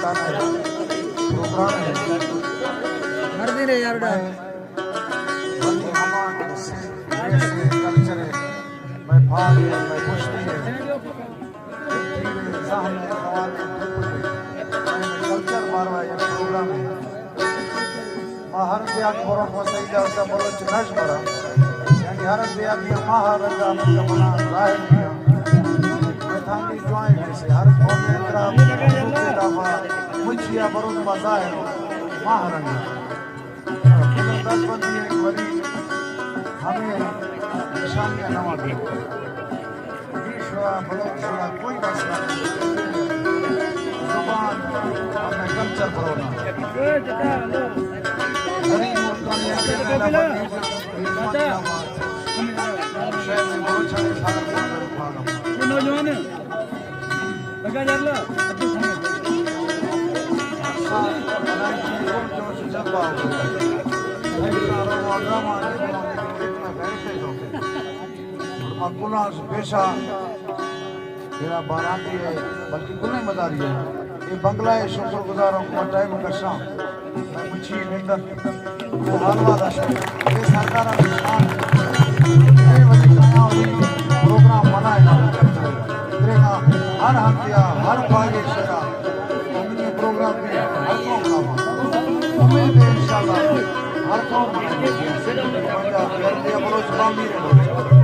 پروگرام ہے۔ مردی نے یار ڈا۔ میں بندی ہمان سے، سے کلچر ہے، میں بھاگ ہے، میں پشتی ہے۔ زہم ہے، حوالے، میں کلچر باروا یہ پروگرام ہے۔ ما ہر دیاں برو کو سیدہ کا بلوچ نش برا۔ یعنی ہر دیاں دیاں ماہ رنگا من کا منا ظاہر کیا۔ میں تھانگی جوائیں میں سے ہر قوم اندرا، مچیا برو ما ظاہر ماہ رنگا۔ دس بندی ہے ولی ہمیں نشانیاں نہ ملے۔ انگلش و بلوچ و کوئی مسئلہ نہیں۔ زبان اپنا کلچر پرونا۔ غریب ملکانی اندر شہر میں بلوچ ہیں، سارے نوجوان ہیں۔ باران بھی ہے، بلکہ گلیں مداری ہے۔ یہ بنگلہ ہے، شکر گزار ہوں، ٹائم کشاں۔ مچی نندن، وہ حال والا شو، یہ سردار شان، یہ وجہ کھایا اور یہ پروگرام بنا ہے نا، تیرے نا ہر ہم دیا، ہر پاگے شرا، ہم نے پروگرام بھی ہر قوم کا ہوا۔ امید ہے انشاءاللہ ہر قوم بنا ہے۔ بلوچ بامی رہے۔